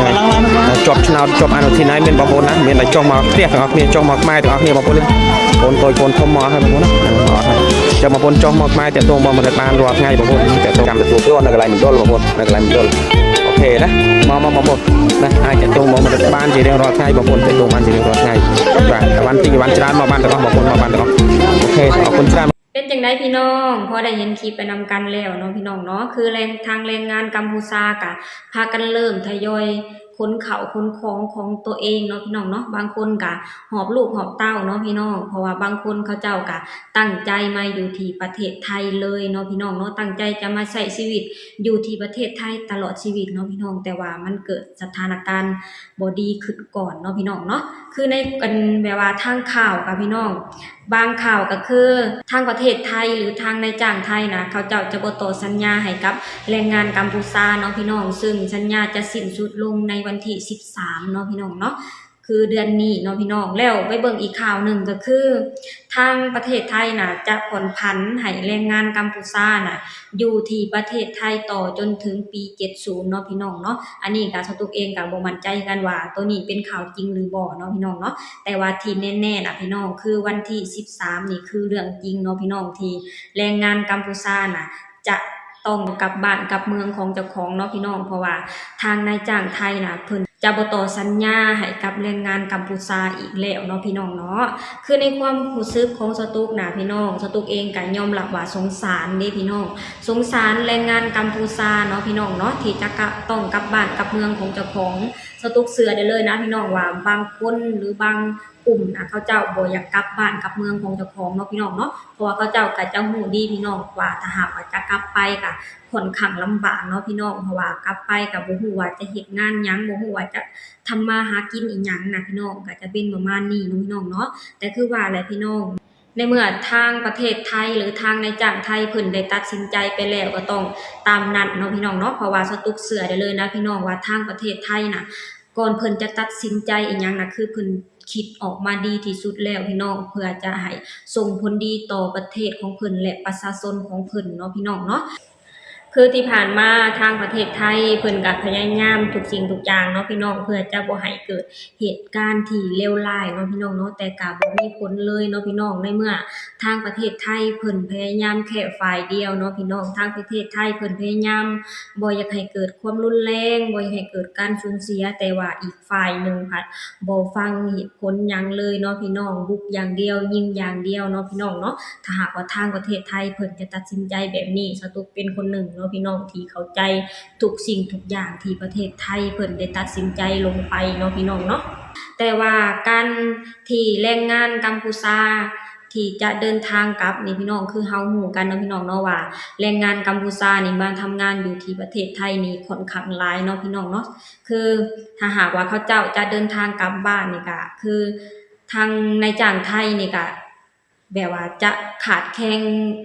ເນາະ ຈອບຊະນາວ ຈອບອານຸທິນໃນແມ່ນບໍ່ໂພນນະ ແມ່ນຈອບມາເຕະອອກນີ້ ຈອບມາໄມ້ອອກນີ້ບໍ່ໂພນ ໂພນໂຕຍໂພນພົມມາໃຫ້ບໍ່ໂພນນະ ຈອບມາໂພນ ຈອບມາໄມ້ແຕະຕົງບໍ່ມາເຮັດບ້ານລອດໄງບໍ່ໂພນ ແຕະຕົງກຳຕົວເພື່ອວ່ານັກໄລມັນດົນບໍ່ໂພນ ນັກໄລມັນດົນ ໂອເຄນະ ມາມາບໍ່ໂພນນະ ອາຍແຕະຕົງບໍ່ມາເຮັດບ້ານຊິໄດ້ລອດໄງບໍ່ໂພນ ແຕະຕົງບ້ານຊິໄດ້ລອດໄງ ວ່າຕະວັນທີ່ວັນຈະໄດ້ມາບ້ານຕະກອນບໍ່ໂພນ ມາບ້ານຕະກອນ ໂອເຄ ຂອບຄຸນຈະໄດ້ ເປັນຈັ່ງໃດພີ່ນ້ອງ ພໍໄດ້ເຫັນຄລິບໄປນຳກັນແລ້ວເນາະພີ່ນ້ອງເນາະ ຄືແຮງ ທາງແຮງງານກຳພູຊາກະພາກັນເລີ່ມທະຍອຍຂົນເຂົ້າຂົນຂອງຂອງຕົວເອງເນາະພີ່ນ້ອງເນາະ ບາງຄົນກະຫອບລູກຫອບເຕົ້າເນາະພີ່ນ້ອງ ເພາະວ່າບາງຄົນເຂົາເຈົ້າກະຕັ້ງໃຈມາຢູ່ທີ່ປະເທດໄທເລີຍເນາະພີ່ນ້ອງເນາະ ຕັ້ງໃຈຈະມາໃຊ້ຊີວິດຢູ່ທີ່ປະເທດໄທຕະຫຼອດຊີວິດເນາະພີ່ນ້ອງ ແຕ່ວ່າມັນເກີດສະຖານະການບໍ່ດີຂຶ້ນກ່ອນເນາະພີ່ນ້ອງເນາະ ຄືໃນ ອັນ ແບບວ່າທາງຂ່າວກະພີ່ນ້ອງ ບາງຂ່າວກະຄືທາງປະເທດໄທ ຫຼື ທາງນາຍຈ້າງໄທນະ ເຂົາເຈົ້າຈະບໍ່ຕໍ່ສັນຍາໃຫ້ກັບແຮງງານກຳພູຊາເນາະພີ່ນ້ອງ ເຊິ່ງສັນຍາຈະສິ້ນສຸດລົງໃນວັນທີສິບສາມເນາະພີ່ນ້ອງເນາະ ຄືເດືອນນີ້ເນາະພີ່ນ້ອງ ແລ້ວໄປເບິ່ງອີກຂ່າວໜຶ່ງກະຄື ທາງປະເທດໄທນະ ຈະຜ່ອນຜັນໃຫ້ແຮງງານກຳພູຊານະ ຢູ່ທີ່ປະເທດໄທຕໍ່ຈົນເຖິງປີເຈັດສິບເນາະພີ່ນ້ອງເນາະ ອັນນີ້ກະສະຕຸກເອງກະບໍ່ໝັ້ນໃຈຄືກັນວ່າໂຕນີ້ເປັນຂ່າວຈິງຫຼືບໍ່ເນາະພີ່ນ້ອງເນາະ ແຕ່ວ່າທີ່ແນ່ໆນະພີ່ນ້ອງ ຄືວັນທີສິບສາມນີ້ຄືເລື່ອງຈິງເນາະພີ່ນ້ອງ ທີ່ແຮງງານກຳພູຊານະ ຈະຕ້ອງກັບບ້ານກັບເມືອງຂອງເຈົ້າຂອງເນາະພີ່ນ້ອງ ເພາະວ່າທາງນາຍຈ້າງໄທນະ ເພິ່ນຈະບໍ່ຕໍ່ສັນຍາໃຫ້ກັບແຮງງານກຳພູຊາອີກແລ້ວເນາະພີ່ນ້ອງເນາະ ຄືໃນຄວາມຮູ້ສຶກຂອງສະຕຸກນະພີ່ນ້ອງ ສະຕຸກເອງກະຍອມຮັບວ່າສົງສານເດ້ພີ່ນ້ອງ ສົງສານແຮງງານກຳພູຊາເນາະພີ່ນ້ອງເນາະ ທີ່ຈະກະ ຕ້ອງກັບບ້ານກັບເມືອງຂອງເຈົ້າຂອງ ສະຕຸກເຊື່ອໄດ້ເລີຍນະພີ່ນ້ອງວ່າບາງຄົນ ຫຼື ບາງ ກຸ່ມນະ ເຂົາເຈົ້າບໍ່ຢາກກັບບ້ານກັບເມືອງຂອງເຈົ້າຂອງເນາະ ພີ່ນ້ອງເນາະ. ເພາະວ່າເຂົາເຈົ້າກໍຈະຮູ້ດີ ພີ່ນ້ອງ ວ່າຖ້າຫາກວ່າຈະກັບໄປກໍຂ້ອນຂ້າງລຳບາກເນາະ ພີ່ນ້ອງ. ເພາະວ່າກັບໄປກໍບໍ່ຮູ້ວ່າຈະເຮັດງານຫຍັງ ບໍ່ຮູ້ວ່າຈະທຳມາຫາກິນອີ່ຫຍັງນະ ພີ່ນ້ອງ. ກໍຈະເປັນປະມານນີ້ເນາະ ພີ່ນ້ອງເນາະ. ແຕ່ຄືວ່າແຫຼະ ພີ່ນ້ອງ ໃນເມື່ອທາງປະເທດໄທ ຫຼື ທາງນາຍຈ້າງໄທເພິ່ນໄດ້ຕັດສິນໃຈໄປແລ້ວ ກໍຕ້ອງຕາມນັ້ນເນາະ ພີ່ນ້ອງເນາະ. ເພາະວ່າສະຕຸກເຊື່ອໄດ້ເລີຍນະ ພີ່ນ້ອງ ວ່າທາງປະເທດໄທນະ ກ່ອນເພິ່ນຈະຕັດສິນໃຈອີ່ຫຍັງນະ ຄືເພິ່ນຄິດອອກມາດີທີ່ສຸດແລ້ວ ພີ່ນ້ອງ ເພື່ອຈະໃຫ້ສົ່ງຜົນດີຕໍ່ປະເທດຂອງເພິ່ນ ແລະ ປະຊາຊົນຂອງເພິ່ນເນາະ ພີ່ນ້ອງເນາະ. ຄືທີ່ຜ່ານມາທາງປະເທດໄທເພິ່ນກໍພະຍາຍາມທຸກສິ່ງທຸກຢ່າງເນາະ ພີ່ນ້ອງ ເພື່ອຈະບໍ່ໃຫ້ເກີດເຫດການທີ່ເລວຮ້າຍເນາະ ພີ່ນ້ອງເນາະ. ແຕ່ກໍບໍ່ມີຜົນເລີຍເນາະ ພີ່ນ້ອງ. ໃນເມື່ອທາງປະເທດໄທເພິ່ນພະຍາຍາມແຄ່ຝ່າຍດຽວເນາະ ພີ່ນ້ອງ. ທາງປະເທດໄທເພິ່ນພະຍາຍາມບໍ່ຢາກໃຫ້ເກີດຄວາມຮຸນແຮງ ບໍ່ຢາກໃຫ້ເກີດການສູນເສຍ ແຕ່ວ່າອີກ ຝ່າຍໜຶ່ງພັດບໍ່ຟັງເຫດຜົນຫຍັງເລີຍເນາະ ພີ່ນ້ອງ. ບຸກຢ່າງດຽວ ຍິງຢ່າງດຽວເນາະ ພີ່ນ້ອງເນາະ. ຖ້າຫາກວ່າທາງປະເທດໄທເພິ່ນຈະຕັດສິນໃຈແບບນີ້ ສະຕຸກເປັນຄົນໜຶ່ງເນາະ ພີ່ນ້ອງ ທີ່ເຂົ້າໃຈທຸກສິ່ງທຸກຢ່າງທີ່ປະເທດໄທເພິ່ນໄດ້ຕັດສິນໃຈລົງໄປເນາະ ພີ່ນ້ອງເນາະ. ແຕ່ວ່າການທີ່ແຮງງານກຳປູຊາ ທີ່ຈະເດີນທາງກັບນີ້ ພີ່ນ້ອງ ຄືເຮົາຮູ້ກັນເນາະ ພີ່ນ້ອງເນາະ ວ່າແຮງງານກຳປູຊານີ້ມາທຳງານຢູ່ທີ່ປະເທດໄທນີ້ຂ້ອນຂ້າງຫຼາຍເນາະ ພີ່ນ້ອງເນາະ. ຄືຖ້າຫາກວ່າເຂົາເຈົ້າຈະເດີນທາງກັບບ້ານນີ້ ກະຄືທາງນາຍຈ້າງໄທນີ້ກະແບບວ່າຈະຂາດແຄງ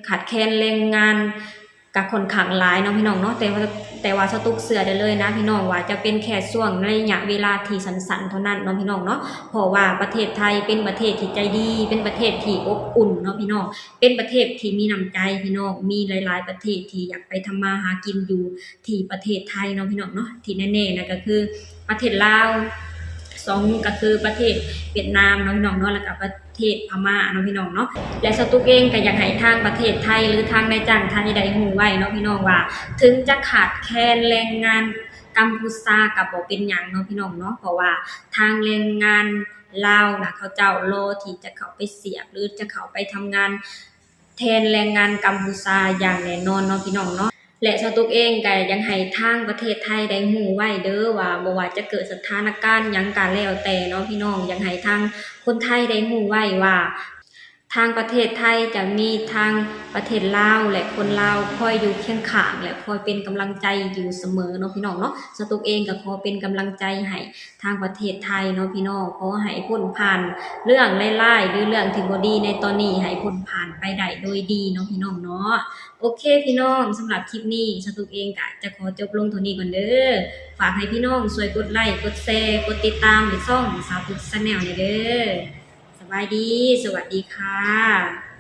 ຂາດແຄນແຮງງານ ກະຂ້ອນຂ້າງຫຼາຍເນາະ ພີ່ນ້ອງເນາະ. ແຕ່ວ່າ ແຕ່ວ່າສະຕຸກເຊື່ອໄດ້ເລີຍນະ ພີ່ນ້ອງ ວ່າຈະເປັນແຄ່ຊ່ວງໄລຍະເວລາທີ່ສັ້ນໆເທົ່ານັ້ນເນາະ ພີ່ນ້ອງເນາະ. ເພາະວ່າປະເທດໄທເປັນປະເທດທີ່ໃຈດີ ເປັນປະເທດທີ່ອົບອຸ່ນເນາະ ພີ່ນ້ອງ ເປັນປະເທດທີ່ມີນ້ຳໃຈ ພີ່ນ້ອງ. ມີຫຼາຍໆປະເທດທີ່ຢາກໄປທຳມາຫາກິນຢູ່ທີ່ປະເທດໄທເນາະ ພີ່ນ້ອງເນາະ. ທີ່ແນ່ໆນະ ກໍຄືປະເທດລາວ ສອງ ກໍຄືປະເທດຫວຽດນາມເນາະ ພີ່ນ້ອງເນາະ ແລ້ວກໍປະເທດພະມ້າເນາະ ພີ່ນ້ອງເນາະ. ແລະ ສະຕຸກເອງກໍຢາກໃຫ້ທາງປະເທດໄທ ຫຼື ທາງນາຍຈ້າງໄທໄດ້ຮູ້ໄວ້ເນາະ ພີ່ນ້ອງ ວ່າເຖິງຈະຂາດແຄນແຮງງານກຳປູຊາກໍບໍ່ເປັນຫຍັງເນາະ ພີ່ນ້ອງເນາະ. ເພາະວ່າທາງແຮງງານລາວນະ ເຂົາເຈົ້າລໍທີ່ຈະເຂົ້າໄປສຽບ ຫຼື ຈະເຂົ້າໄປທຳງານ ແທນແຮງງານກຳປູຊາຢ່າງແນ່ນອນເນາະ ພີ່ນ້ອງເນາະ. ແລະ ສະຕຸກເອງກໍຢາກໃຫ້ທາງປະເທດໄທໄດ້ຮູ້ໄວ້ເດີ ວ່າບໍ່ວ່າຈະເກີດສະຖານະການຫຍັງກໍແລ້ວແຕ່ເນາະ ພີ່ນ້ອງ ຢາກໃຫ້ທາງຄົນໄທໄດ້ຮູ້ໄວ້ວ່າ ທາງປະເທດໄທຈະມີທາງປະເທດລາວ ແລະ ຄົນລາວຄອຍຢູ່ຄຽງຂ້າງ ແລະ ຄອຍເປັນກຳລັງໃຈຢູ່ສະເໝີເນາະ ພີ່ນ້ອງເນາະ. ສະຕຸກເອງກໍຂໍເປັນກຳລັງໃຈໃຫ້ ທາງປະເທດໄທເນາະ ພີ່ນ້ອງ. ຂໍໃຫ້ພົ້ນຜ່ານເລື່ອງຮ້າຍໆ ຫຼື ເລື່ອງທີ່ບໍ່ດີໃນຕອນນີ້ ໃຫ້ພົ້ນຜ່ານໄປໄດ້ໂດຍດີເນາະ ພີ່ນ້ອງເນາະ. ໂອເຄ ພີ່ນ້ອງ ສຳລັບຄລິບນີ້ ສະຕຸກເອງກະຈະຂໍຈົບລົງເທົ່ານີ້ກ່ອນເດີ. ຝາກໃຫ້ພີ່ນ້ອງຊ່ວຍກົດໄລ ກົດແຊ ກົດຕິດຕາມໃຫ້ຊ່ອງສາວຕຸກ Channel ແດ່ເດີ. ສະບາຍດີ ສະຫວັດດີຄ່ະ.